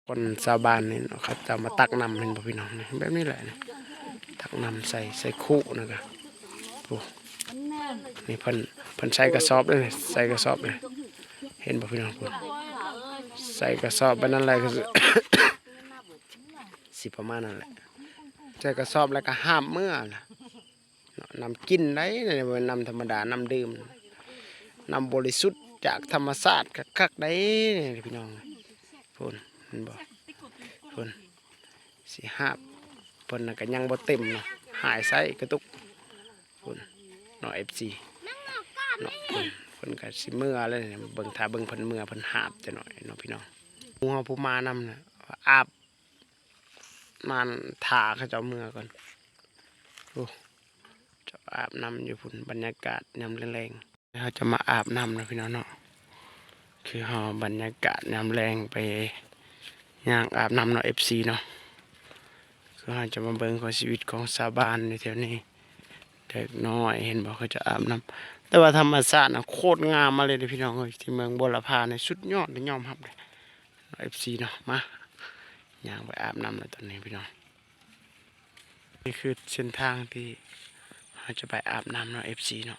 ຄົນຊາວບ້ານນີ້ເນາະ ເຂົາເຈົ້າມາຕັກນ້ຳ ເຫັນບໍ່ພີ່ນ້ອງ? ນີ້ ແບບນີ້ແຫຼະນີ້ ຕັກນ້ຳໃສ່ ໃສ່ຄຸນີ້ກະ ໂອ້ ນີ້ເພິ່ນ ເພິ່ນໃສ່ກະສອບເດ້ ໃສ່ກະສອບເດ້ ເຫັນບໍ່ພີ່ນ້ອງ? ພຸ້ນ ໃສ່ກະສອບໄປນັ້ນແຫຼະ ກະຊິປະມານນັ້ນແຫຼະ ໃສ່ກະສອບແລ້ວກະຫາບເມືອລະ. ເນາະ ນ້ຳກິນໃດ໋ ບໍ່ແມ່ນນ້ຳທຳມະດາ ນ້ຳດື່ມ ນ້ຳບໍລິສຸດຈາກທຳມະຊາດຄັກໆໃດ໋ພີ່ນ້ອງ. ພຸ້ນ ເຫັນບໍ່? ພຸ້ນ ຊິຫາບ ເພິ່ນນະກະຍັງບໍ່ເຕັມເນາະ ຫາຍໃສ່ກະຕຸກ ພຸ້ນເນາະ ເອັຟຊີ ເນາະ. ພຸ້ນ ເພິ່ນກະຊິເມືອແລ້ວ ເບິ່ງ ຖ້າເບິ່ງເພິ່ນເມືອ ເພິ່ນຫາບຈັກໜ້ອຍເນາະພີ່ນ້ອງ. ໝູ່ເຮົາຜູ້ມານຳນະ ອາບ ມາຖ້າເຂົາເຈົ້າເມືອກ່ອນ. ໂອ້ ເຈົ້າອາບນ້ຳຢູ່ພຸ້ນ ບັນຍາກາດຍາມແລງໆ ເຮົາຈະມາອາບນ້ຳເນາະພີ່ນ້ອງເນາະ. ຄືເຮົາບັນຍາກາດຍາມແລງໄປຍ່າງອາບນ້ຳເນາະ ເອັຟຊີ ເນາະ. ຄືເຮົາຈະມາເບິ່ງຂອງຊີວິດຂອງຊາວບ້ານຢູ່ແຖວນີ້ ເດັກນ້ອຍ ເຫັນບໍ່ ເຂົາເຈົ້າອາບນ້ຳ ແຕ່ວ່າທຳມະຊາດນະໂຄດງາມມາເລີຍເດ້ພີ່ນ້ອງເອີຍ. ທີ່ເມືອງບົວລະພານີ້ສຸດຍອດເລີຍ ຍອມຮັບເລີຍ ເອັຟຊີ ເນາະ. ມາ ຍ່າງໄປອາບນ້ຳແລ້ວຕອນນີ້ພີ່ນ້ອງ. ນີ້ຄືເສັ້ນທາງທີ່ເຮົາຈະໄປອາບນ້ຳເນາະ ເອັຟຊີ ເນາະ.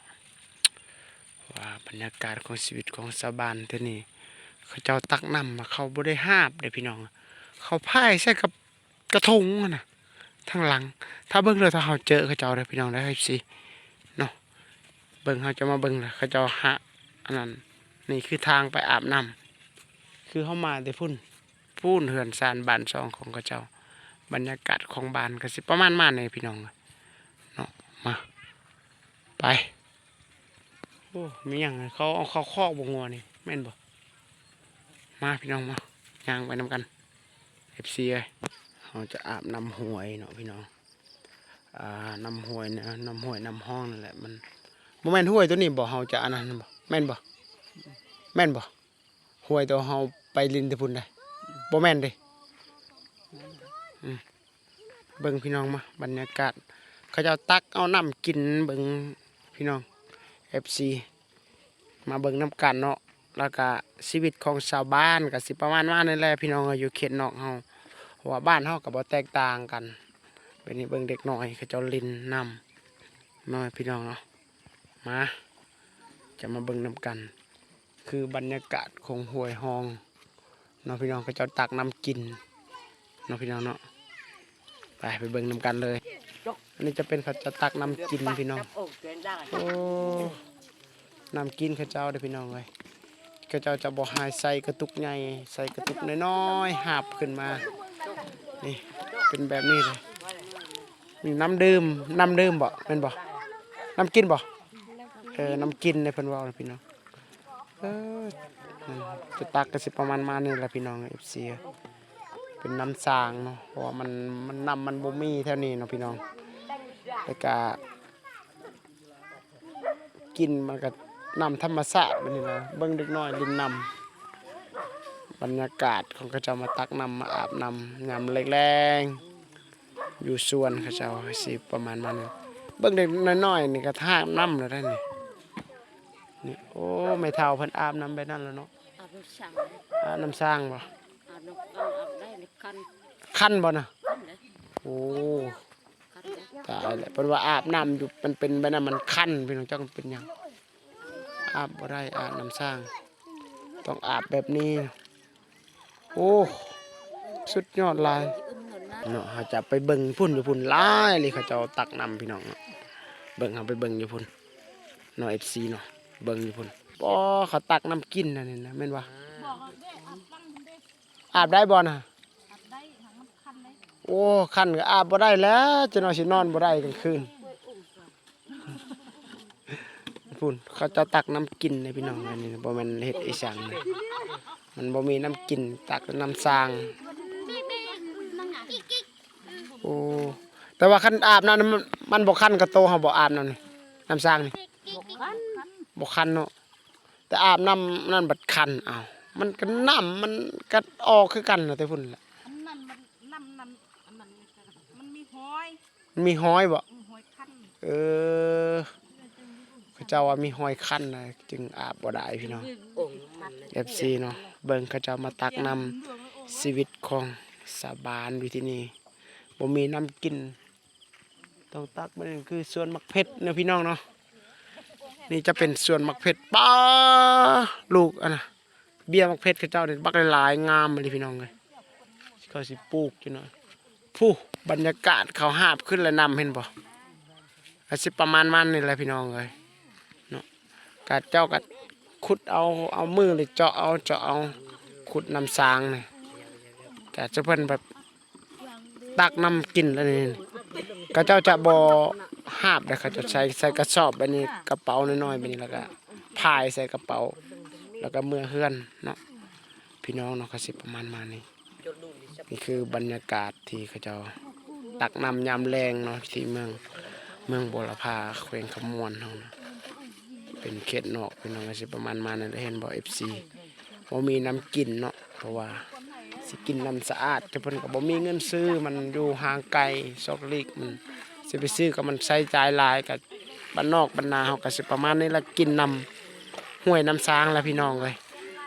ວ່າບັນຍາກາດຂອງຊີວິດຂອງຊາວບ້ານແຖວນີ້ ເຂົາເຈົ້າຕັກນ້ຳ ເຂົາບໍ່ໄດ້ຫາບເດ້ພີ່ນ້ອງ ເຂົາພາຍໃສ່ກັບ ກະທົງຫັ້ນນະ ທາງຫຼັງ. ຖ້າເບິ່ງແລ້ວ ຖ້າເຮົາເຈີເຂົາເຈົ້າເດີພີ່ນ້ອງເດີ ເອັຟຊີ ເນາະ. ເບິ່ງ ເຮົາຈະມາເບິ່ງລະ ເຂົາເຈົ້າຫາ ອັນນັ້ນ ນີ້ຄືທາງໄປອາບນ້ຳ ຄືເຮົາມາແຕ່ພຸ້ນ ພຸ້ນເຮືອນຊານບ້ານຊ່ອງຂອງເຂົາເຈົ້າ. ບັນຍາກາດຂອງບ້ານກະຊິປະມານມານີ້ພີ່ນ້ອງເນາະ. ມາ ໄປ. ໂອ້ ມີຫຍັງ ເຂົາເອົາເຂົ້າຄອກບໍ່ງົວນີ້ ແມ່ນບໍ່? ມາພີ່ນ້ອງມາ ຍ່າງໄປນຳກັນ ເອັຟຊີ ເອີຍ. ເຮົາຈະອາບນ້ຳຫ້ວຍເນາະພີ່ນ້ອງ ອາ ນ້ຳຫ້ວຍນະ ນ້ຳຫ້ວຍນ້ຳຮ່ອງນັ້ນແຫຼະ. ມັນ ບໍ່ແມ່ນຫ້ວຍໂຕນີ້ບໍ່? ເຮົາຈະອັນນັ້ນບໍ່? ແມ່ນບໍ່? ແມ່ນບໍ່? ຫ້ວຍໂຕເຮົາໄປຫຼິ້ນແຕ່ພຸ້ນໃດ໋ ບໍ່ແມ່ນເດ້. ອືມ ເບິ່ງພີ່ນ້ອງມາ ບັນຍາກາດ ເຂົາເຈົ້າຕັກເອົານ້ຳກິນ ເບິ່ງພີ່ນ້ອງ ເອັຟຊີ ມາເບິ່ງນຳກັນເນາະ. ແລ້ວກະຊີວິດຂອງຊາວບ້ານກະຊິປະມານວ່ານີ້ແຫຼະພີ່ນ້ອງເອີຍ ຢູ່ເຂດນອກເຮົາ ເພາະວ່າບ້ານເຮົາກະບໍ່ແຕກຕ່າງກັນ. ບາດນີ້ເບິ່ງເດັກນ້ອຍເຂົາເຈົ້າຫຼິ້ນນ້ຳເນາະພີ່ນ້ອງເນາະ. ມາ ຈະມາເບິ່ງນຳກັນ ຄືບັນຍາກາດຂອງຫ້ວຍຮ່ອງເນາະພີ່ນ້ອງ ເຂົາເຈົ້າຕັກນ້ຳກິນເນາະພີ່ນ້ອງເນາະ. ໄປ ໄປເບິ່ງນຳກັນເລີຍ. ອັນນີ້ຈະເປັນເຂົາເຈົ້າຕັກນ້ຳກິນພີ່ນ້ອງ. ໂອ້ ນ້ຳກິນເຂົາເຈົ້າເດີພີ່ນ້ອງເອີຍ ເຂົາເຈົ້າຈະບໍ່ໃຫ້ໃສ່ກະຕຸກໃຫຍ່ ໃສ່ກະຕຸກນ້ອຍໆ ຫາບຂຶ້ນມາ ນີ້ ເປັນແບບນີ້ເລີຍ. ນີ້ນ້ຳດື່ມ ນ້ຳດື່ມບໍ່ ແມ່ນບໍ່? ນ້ຳກິນບໍ່? ເອີ ນ້ຳກິນເດ້ເພິ່ນເວົ້ານະພີ່ນ້ອງ. ເອີ ຈະຕັກກະຊິປະມານມານີ້ແຫຼະພີ່ນ້ອງ ເອັຟຊີ ເປັນນ້ຳສ້າງເນາະ ເພາະວ່າມັນ ມັນ ນ້ຳມັນບໍ່ມີແຖວນີ້ເນາະພີ່ນ້ອງ. ແລ້ວກະ ກິນມັນກະນ້ຳທຳມະຊາດແບບນີ້ລະ ເບິ່ງເດັກນ້ອຍຫຼິ້ນນ້ຳ. ບັນຍາກາດຂອງເຂົາເຈົ້າມາຕັກນ້ຳ ມາອາບນ້ຳຍາມແລງໆ ຢູ່ສວນເຂົາເຈົ້າ ຊິປະມານນັ້ນ. ເບິ່ງເດັກນ້ອຍໆນີ້ກະທາກນ້ຳແລ້ວໄດ໋ນີ້. ນີ້ ໂອ້ ແມ່ເຖົ້າເພິ່ນອາບນ້ຳແບບນັ້ນແລ້ວເນາະ. ອາບນ້ຳສ້າງ ອາບນ້ຳສ້າງບໍ່? ອາບນ້ຳ ອາບໄດ້ນີ້ຄັນ ຄັນບໍ່ນະ? ຄັນເດ້. ໂອ້ ຄັນເດ້ ຕາຍແລ້ວ ເພິ່ນວ່າອາບນ້ຳຢູ່ ມັນເປັນແບບນັ້ນ ມັນຄັນ ພີ່ນ້ອງ ຈັກມັນເປັນຫຍັງ ອາບບໍ່ໄດ້ ອາບນ້ຳສ້າງ ຕ້ອງອາບແບບນີ້. ໂອ້ ສຸດຍອດຫຼາຍເນາະ. ເຮົາຈະໄປເບິ່ງພຸ້ນ ຢູ່ພຸ້ນຫຼາຍເລີຍ ເຂົາເຈົ້າຕັກນ້ຳ ພີ່ນ້ອງເນາະ. ເບິ່ງ ເຮົາໄປເບິ່ງຢູ່ພຸ້ນເນາະ ເອັຟຊີ ເນາະ ເບິ່ງຢູ່ພຸ້ນ. ປໍ ເຂົາຕັກນ້ຳກິນອັນນີ້ນະ ແມ່ນບໍ່? ອາບໄດ້ບໍ່ນະ? ອາບໄດ້ ຫາກມັນຄັນເດ້. ໂອ້ ຄັນກະອາບບໍ່ໄດ້ແລ້ວ ຈັກໜ້ອຍຊິນອນບໍ່ໄດ້ກາງຄືນ. ພຸ້ນ ເຂົາເຈົ້າຕັກນ້ຳກິນເດ້ພີ່ນ້ອງ ອັນນີ້ບໍ່ແມ່ນເຮັດອີ່ຫຍັງນະ ມັນບໍ່ມີນ້ຳກິນ ຕັກແຕ່ນ້ຳສ້າງ. ໂອ້ ແຕ່ວ່າຄັນອາບນ້ຳນີ້ ມັນ ມັນບໍ່ຄັນກະໂຕເຮົາບໍ່ ອາບນ້ຳນີ້ ນ້ຳສ້າງນີ້ ບໍ່ຄັນ ບໍ່ຄັນເນາະ. ແຕ່ອາບນ້ຳນັ້ນບັດຄັນ ເອົ້າ ມັນກະນ້ຳມັນກະອອກຄືກັນນະ ແຕ່ພຸ້ນແຫຼະ. ອັນນັ້ນມັນ ນ້ຳນັ້ນ ອັນນັ້ນ ມັນມີຫອຍ ມັນມີຫອຍບໍ່? ມີຫອຍຄັນ. ເອີ ເຂົາເຈົ້າວ່າມີຫອຍຄັນນະ ຈຶ່ງອາບບໍ່ໄດ້ພີ່ນ້ອງ ເອັຟຊີ ເນາະ. ເບິ່ງເຂົາເຈົ້າມາຕັກນ້ຳ ຊີວິດຂອງຊາວບ້ານຢູ່ທີ່ນີ້ ບໍ່ມີນ້ຳກິນ ຕ້ອງຕັກ ມັນຄືສວນໝາກເຜັດເນາະພີ່ນ້ອງເນາະ. ນີ້ຈະເປັນສວນໝາກເຜັດ ປ້າ ລູກອັນນະ ເບ້ຍໝາກເຜັດເຂົາເຈົ້ານີ້ບັກຫຼາຍໆ ງາມອີ່ຫຼີພີ່ນ້ອງເອີຍ. ເຂົາຊິປູກຢູ່ເນາະ. ພຸ້ນ ບັນຍາກາດເຂົາຫາບຂຶ້ນແລ້ວ ນ້ຳເຫັນບໍ່? ກະຊິປະມານ ມານນີ້ແຫຼະພີ່ນ້ອງເອີຍເນາະ. ກະເຈົ້າກະຂຸດເອົາ ເອົາມືນີ້ເຈາະເອົາ ເຈາະເອົາ ຂຸດນ້ຳຊາງນີ້ ກະຈະເພິ່ນແບບ ຕັກນ້ຳກິນແລ້ວນີ້ ເຂົາເຈົ້າຈະບໍ່ຫາບເດ້ ເຂົາເຈົ້າໃສ່ ໃສ່ກະສອບແບບນີ້ ກະເປົານ້ອຍໆ ແບບນີ້ ແລ້ວກະພາຍໃສ່ກະເປົາ ແລ້ວກະເມືອເຮືອນເນາະ ພີ່ນ້ອງເນາະ. ກະຊິປະມານມານີ້ ນີ້ຄືບັນຍາກາດທີ່ເຂົາເຈົ້າຕັກນ້ຳຍາມແລງເນາະ ທີ່ເມືອງ ເມືອງບົວລະພາ ແຂວງຄຳມ່ວນເຮົານະ ເປັນເຂດນອກ ພີ່ນ້ອງ. ກະຊິປະມານມານີ້ແຫຼະ ເຫັນບໍ່ ເອັຟຊີ ບໍ່ມີນ້ຳກິນເນາະ ເພາະວ່າຊິກິນນ້ຳສະອາດ ແຕ່ເພິ່ນກໍບໍ່ມີເງິນຊື້ ມັນຢູ່ຫ່າງໄກຊອກຫຼີກ ມັນຊິໄປຊື້ກໍມັນໃຊ້ຈ່າຍຫຼາຍ. ກໍບ້ານນອກບ້ານນາເຮົາກໍຊິປະມານນີ້ລະ ກິນນ້ຳຫ້ວຍນ້ຳຊາງລະພີ່ນ້ອງເອີຍ.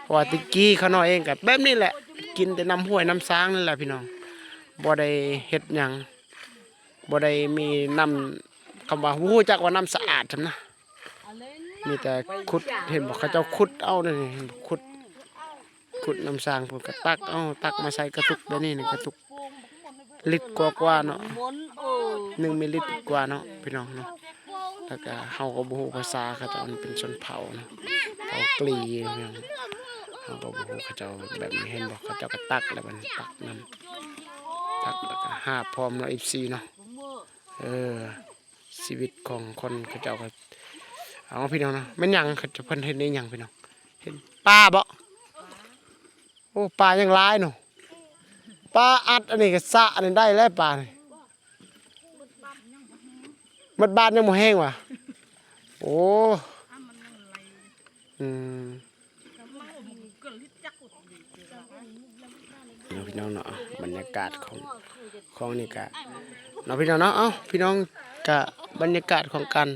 ເພາະວ່າແຕ່ກີ້ຂ້ານ້ອຍເອງກໍແບບນີ້ແຫຼະ ກິນແຕ່ນ້ຳຫ້ວຍນ້ຳຊາງນີ້ແຫຼະພີ່ນ້ອງ ບໍ່ໄດ້ເຮັດຫຍັງ ບໍ່ໄດ້ມີນ້ຳ ຄຳວ່າ ບໍ່ຮູ້ຈັກວ່ານ້ຳສະອາດຊັ້ນນະ. ມີແຕ່ຂຸດ ເຫັນບໍ່ ເຂົາເຈົ້າຂຸດເອົານີ້ ເຫັນບໍ່ ຂຸດ ຂຸດນ້ຳຊາງ ເພິ່ນກໍຕັກເອົາ ຕັກມາໃສ່ກະຕຸກແບບນີ້ນີ້ ກະຕຸກລິດກວ່າໆເນາະ ໜຶ່ງມິລລິດກວ່າເນາະ ພີ່ນ້ອງເນາະ. ແລ້ວກະເຮົາກໍບໍ່ຮູ້ພາສາເຂົາເຈົ້າ ມັນເປັນຊົນເຜົ່າເນາະ ເຜົ່າກລີ ພີ່ນ້ອງ ເຮົາກໍບໍ່ຮູ້ເຂົາເຈົ້າແບບນີ້. ເຫັນບໍ່ ເຂົາເຈົ້າກໍຕັກແລ້ວ ບັດນີ້ຕັກນ້ຳ ຕັກແລ້ວກໍຫາບພ້ອມເນາະ ເອັຟຊີເນາະ. ເອີ ຊີວິດຂອງຄົນເຂົາເຈົ້າກໍ ເອົາ ພີ່ນ້ອງເນາະ ແມ່ນຫຍັງ ເຂົາເຈົ້າ ເພິ່ນເຮັດອີ່ຫຍັງ ພີ່ນ້ອງ ເຫັນປາບໍ? ໂອ້ ປາຍັງຫຼາຍເນາະ ປາອັດອັນນີ້ກໍສະອັນນີ້ໄດ້ແລ້ວ ປານີ້ ໝົດບາດຍັງບໍ່ແຫ້ງຫວາ? ໂອ້ ອືມ ເນາະ ພີ່ນ້ອງເນາະ ບັນຍາກາດຂອງ ຂອງນີ້ກະເນາະ ພີ່ນ້ອງເນາະ. ເອົ້າ ພີ່ນ້ອງ ກະບັນຍາກາດຂອງການ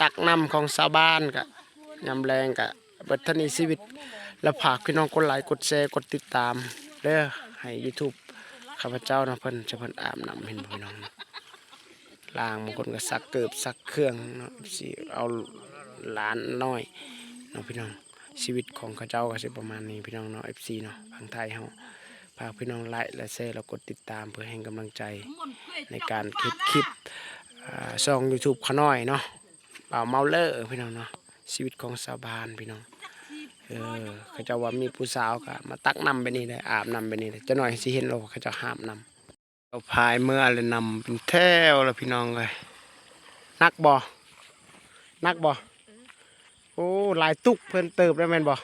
ຕັກນ້ຳຂອງຊາວບ້ານ ກະຍາມແລງກະເບິດເທົ່ານີ້ຊີວິດ. ລະຝາກພີ່ນ້ອງກົດໄລ ກົດແຊ ກົດຕິດຕາມເດີ ໃຫ້ຢູທູບຂ້າພະເຈົ້າເນາະ. ເພິ່ນ ຈະເພິ່ນອາບນ້ຳ ເຫັນບໍ່ ພີ່ນ້ອງເນາະ ລ້າງ ບາງຄົນກໍຊັກເກີບຊັກເຄື່ອງເນາະ ຊິເອົາຫຼານນ້ອຍເນາະ ພີ່ນ້ອງ. ຊີວິດຂອງເຂົາເຈົ້າກໍຊິປະມານນີ້ ພີ່ນ້ອງເນາະ ເອັຟຊີເນາະ ທາງໄທເຮົາ. ຝາກພີ່ນ້ອງໄລ ແລະ ແຊ ແລະ ກົດຕິດຕາມ ເພື່ອແຮງກຳລັງໃຈໃນການເຮັດຄລິບ ອາ ຊ່ອງຢູທູບຂ້ານ້ອຍເນາະ ບ່າວເມົາເລີ ພີ່ນ້ອງເນາະ. ຊີວິດຂອງຊາວບ້ານ ພີ່ນ້ອງ ເອີ ເຂົາເຈົ້າວ່າມີຜູ້ສາວກໍມາຕັກນ້ຳແບບນີ້ແຫຼະ ອາບນ້ຳແບບນີ້ແຫຼະ. ຈັກໜ້ອຍຊິເຫັນໂລດວ່າເຂົາເຈົ້າຫາບນ້ຳ ເອົາພາຍເມືອແລ້ວ ນ້ຳເປັນແຖວລະ ພີ່ນ້ອງເອີຍ. ໜັກບໍ່? ໜັກບໍ່? ໂອ້ ຫຼາຍຕຸກເພິ່ນເຕີບແລ້ວແມ່ນບໍ່?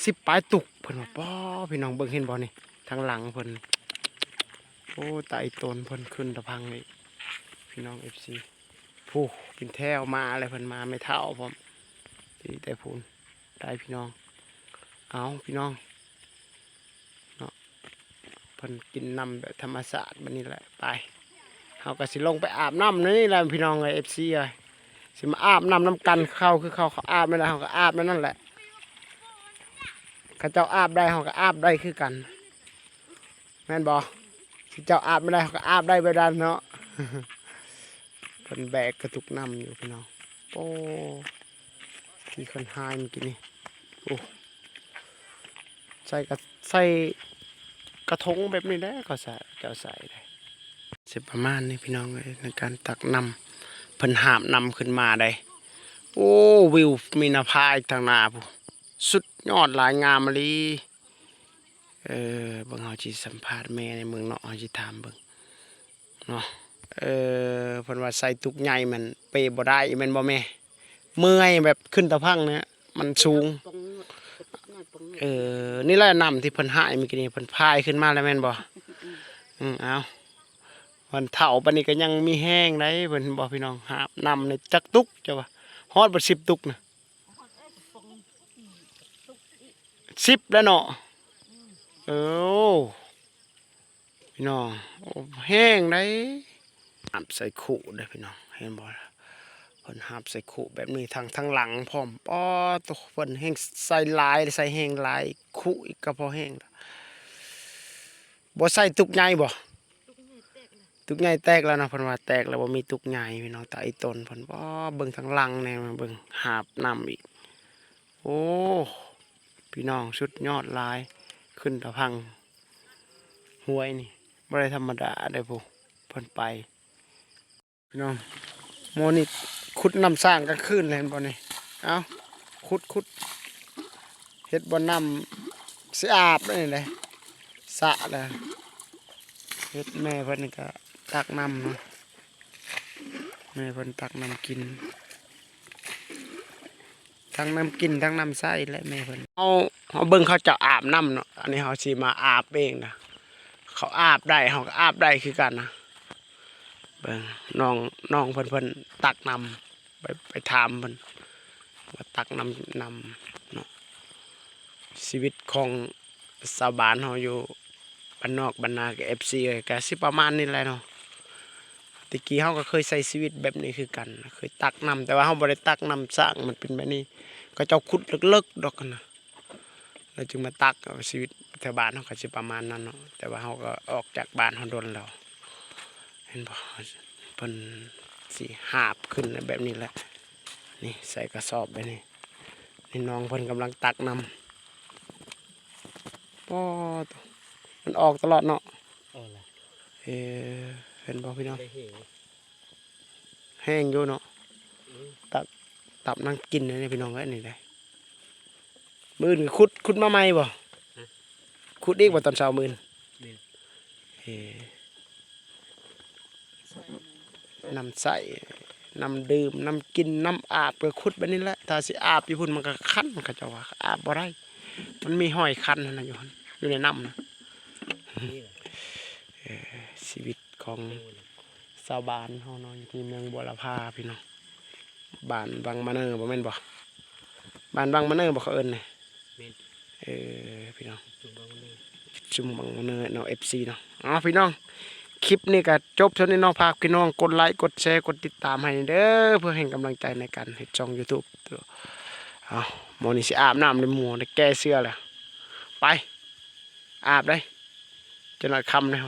ສິບປາຍຕຸກເພິ່ນວ່າ. ປ້ອ ພີ່ນ້ອງເບິ່ງເຫັນບໍ່ນີ້ ທາງຫຼັງເພິ່ນ. ໂອ້ ຕາອີ່ຕົນເພິ່ນຂຶ້ນຕາພັງນີ້ ພີ່ນ້ອງເອັຟຊີ. ຜູ້ເປັນແຖວມາແລ້ວ ເພິ່ນມາແມ່ເຖົ້າພ້ອມ ທີ່ແຕ່ພຸ້ນໄດ້ ພີ່ນ້ອງ. ເອົາ ພີ່ນ້ອງເນາະ ເພິ່ນກິນນ້ຳແບບທຳມະຊາດແບບນີ້ແຫຼະ. ໄປ ເຮົາກໍຊິລົງໄປອາບນ້ຳໃນນີ້ແຫຼະ ພີ່ນ້ອງເອີຍ ເອັຟຊີເອີຍ. ຊິມາອາບນ້ຳນຳກັນ ເຂົາຄືເຂົາ ເຂົາອາບແນວໃດ ເຮົາກໍອາບແນວນັ້ນແຫຼະ. ເຂົາເຈົ້າອາບໄດ້ ເຮົາກໍອາບໄດ້ຄືກັນ ແມ່ນບໍ່? ຊິເຈົ້າອາບແນວໃດ ເຮົາກໍອາບໄດ້ແບບນັ້ນເນາະ. ເພິ່ນແບກກະຕຸກນ້ຳຢູ່ ພີ່ນ້ອງ. ໂອ້ ທີ່ເພິ່ນຫາຍມື້ກີ້ນີ້ ໂອ້ ໃສ່ກະ ໃສ່ກະທົງແບບນີ້ແຫຼະ ເຂົາໃສ່ ເຈົ້າໃສ່ໄດ້. ຊິປະມານນີ້ ພີ່ນ້ອງເອີຍ ໃນການຕັກນ້ຳ ເພິ່ນຫາບນ້ຳຂຶ້ນມາໄດ໋. ໂອ້ ວິວມີນາຜາອີກທາງໜ້າພຸ້ນ ສຸດຍອດຫຼາຍ ງາມອີ່ຫຼີ. ເອີ ເບິ່ງ ເຮົາຊິສຳພາດແມ່ໃນເມືອງເນາະ ເຮົາຊິຖາມເບິ່ງເນາະ. ເອີ ເພິ່ນວ່າໃສ່ຕຸກໃຫຍ່ມັນເປບໍ່ໄດ້ແມ່ນບໍ່ແມ່? ເມື່ອຍ ແບບຂຶ້ນຕາພັງນະ ມັນສູງ. ເອີ ນີ້ແຫຼະນ້ຳທີ່ເພິ່ນຫາຍມື້ກີ້ນີ້ ເພິ່ນພາຍຂຶ້ນມາແລ້ວແມ່ນບໍ່? ອືມ ເອົາ ເພິ່ນເຖົ້າປານນີ້ກໍຍັງມີແຮງໄດ໋ ເພິ່ນເຫັນບໍ່ ພີ່ນ້ອງ. ຫາບນ້ຳໃນຈັກຕຸກ ເຈົ້າວ່າຮອດບໍ່ ສິບຕຸກນະ? ສິບແລ້ວເນາະ. ເອີ ພີ່ນ້ອງ ໂອ້ ແຮງໃດ໋. ຫາບໃສ່ຄຸເດີພີ່ນ້ອງ ເຫັນບໍ່ລະ ເພິ່ນຫາບໃສ່ຄຸແບບນີ້ ທັງ ທັງຫຼັງພ້ອມ. ປາໂຕ ເພິ່ນແຮງໃສ່ຫຼາຍ ໃສ່ແຮງຫຼາຍ ຄຸອີກກໍພໍແຮງລະ. ບໍ່ໃສ່ຕຸກໃຫຍ່ບໍ່? ຕຸກໃຫຍ່ແຕກແລ້ວເນາະ ເພິ່ນວ່າແຕກແລ້ວ ບໍ່ມີຕຸກໃຫຍ່ພີ່ນ້ອງ. ຕາອີ່ຕົນເພິ່ນ ບໍ່ ເບິ່ງທາງຫຼັງແດ່ ມາເບິ່ງຫາບນ້ຳອີກ. ໂອ້ ພີ່ນ້ອງ ສຸດຍອດຫຼາຍ ຂຶ້ນຕາພັງຫ້ວຍນີ້ ບໍ່ໄດ້ທຳມະດາເດ້ ຜູ້ເພິ່ນໄປ. ພີ່ນ້ອງ ໝໍນີ້ຂຸດນ້ຳສ້າງກາງຄືນແລ້ວ ເຫັນບໍ່ນີ້? ເອົ້າ ຂຸດ ຂຸດ ເຮັດບ່ອນນ້ຳຊິອາບແລ້ວນີ້ແຫຼະ ສະແລ້ວ ເຮັດ ແມ່ເພິ່ນນີ້ກະຕັກນ້ຳເນາະ ແມ່ເພິ່ນຕັກນ້ຳກິນ ທັງນ້ຳກິນ ທັງນ້ຳໃຊ້ແຫຼະແມ່ເພິ່ນ. ເຮົາ ເຮົາເບິ່ງເຂົາເຈົ້າອາບນ້ຳເນາະ ອັນນີ້ເຮົາຊິມາອາບເອງນະ ເຂົາອາບໄດ້ ເຮົາກໍອາບໄດ້ຄືກັນນະ. ເບິ່ງນ້ອງ ນ້ອງເພິ່ນ ເພິ່ນຕັກນ້ຳ ໄປ ໄປຖາມເພິ່ນວ່າຕັກນ້ຳ ນ້ຳເນາະ. ຊີວິດຂອງຊາວບ້ານເຮົາຢູ່ບ້ານນອກບ້ານນາ ກໍ ເອັຟຊີ ເອີຍ ກໍຊິປະມານນີ້ແຫຼະເນາະ. ແຕ່ກີ້ເຮົາກໍເຄີຍໃຊ້ຊີວິດແບບນີ້ຄືກັນ ເຄີຍຕັກນ້ຳ ແຕ່ວ່າເຮົາບໍ່ໄດ້ຕັກນ້ຳສ້າງ ມັນເປັນແບບນີ້ ເຂົາເຈົ້າຂຸດເລິກໆດອກຫັ້ນນະ ແລ້ວຈຶ່ງມາຕັກ. ເອົາ ຊີວິດແຖວບ້ານເຮົາກໍຊິປະມານນັ້ນເນາະ ແຕ່ວ່າເຮົາກໍອອກຈາກບ້ານເຮົາດົນແລ້ວ ເຫັນບໍ່? ເພິ່ນຊິຫາບຂຶ້ນແບບນີ້ແຫຼະ ນີ້ໃສ່ກະສອບແບບນີ້ ນີ້ນ້ອງເພິ່ນກຳລັງຕັກນ້ຳ ປາດໂທ້ ມັນອອກຕະຫຼອດເນາະ. ເອີ ເຫັນບໍ່ພີ່ນ້ອງ? ແຮງຢູ່ເນາະ ຕັບ ຕັບນາງກິນເດ້ພີ່ນ້ອງເອີຍ ນີ້ເດ້. ມື້ອື່ນຂຸດ ຂຸດມາໃໝ່ບໍ່? ຂຸດອີກບໍ່ຕອນເຊົ້າມື້ອື່ນ? ເອີ ນ້ຳໃຊ້ ນ້ຳດື່ມ ນ້ຳກິນ ນ້ຳອາບ ກໍຂຸດແບບນີ້ແຫຼະ. ຖ້າຊິອາບຢູ່ພຸ້ນມັນກໍຄັນ ເຂົາເຈົ້າວ່າອາບບໍ່ໄດ້ ມັນມີຮອຍຄັນຫັ້ນນະ ຢູ່ຫັ້ນ ຢູ່ໃນນ້ຳນະ. ເອີ ຊີວິດຂອງຊາວບ້ານເຮົາເນາະ ຢູ່ທີ່ເມືອງບົວລະພາພີ່ນ້ອງ ບ້ານວັງມະເນີ ບໍ່ແມ່ນບໍ່? ບ້ານວັງມະເນີບໍ່ ເຂົາເອີ້ນນະ? ເອີ ພີ່ນ້ອງ ຊຸມວັງມະເນີເນາະ ເອັຟຊີເນາະ. ເອົາ ພີ່ນ້ອງ ຄລິບນີ້ກໍຈົບສ່ຳນີ້ເນາະ ຝາກພີ່ນ້ອງກົດໄລ ກົດແຊ ກົດຕິດຕາມໃຫ້ເດີ ເພື່ອເປັນກຳລັງໃຈໃນການເຮັດຊ່ອງຢູທູບ. ເອົາ ໝໍນີ້ຊິອາບນ້ຳໃນໝູ່ ໄດ້ແກ້ເສື້ອແລ້ວ ໄປອາບໄດ໋ ຈະໜ້ອຍຄ່ຳແລ້ວ.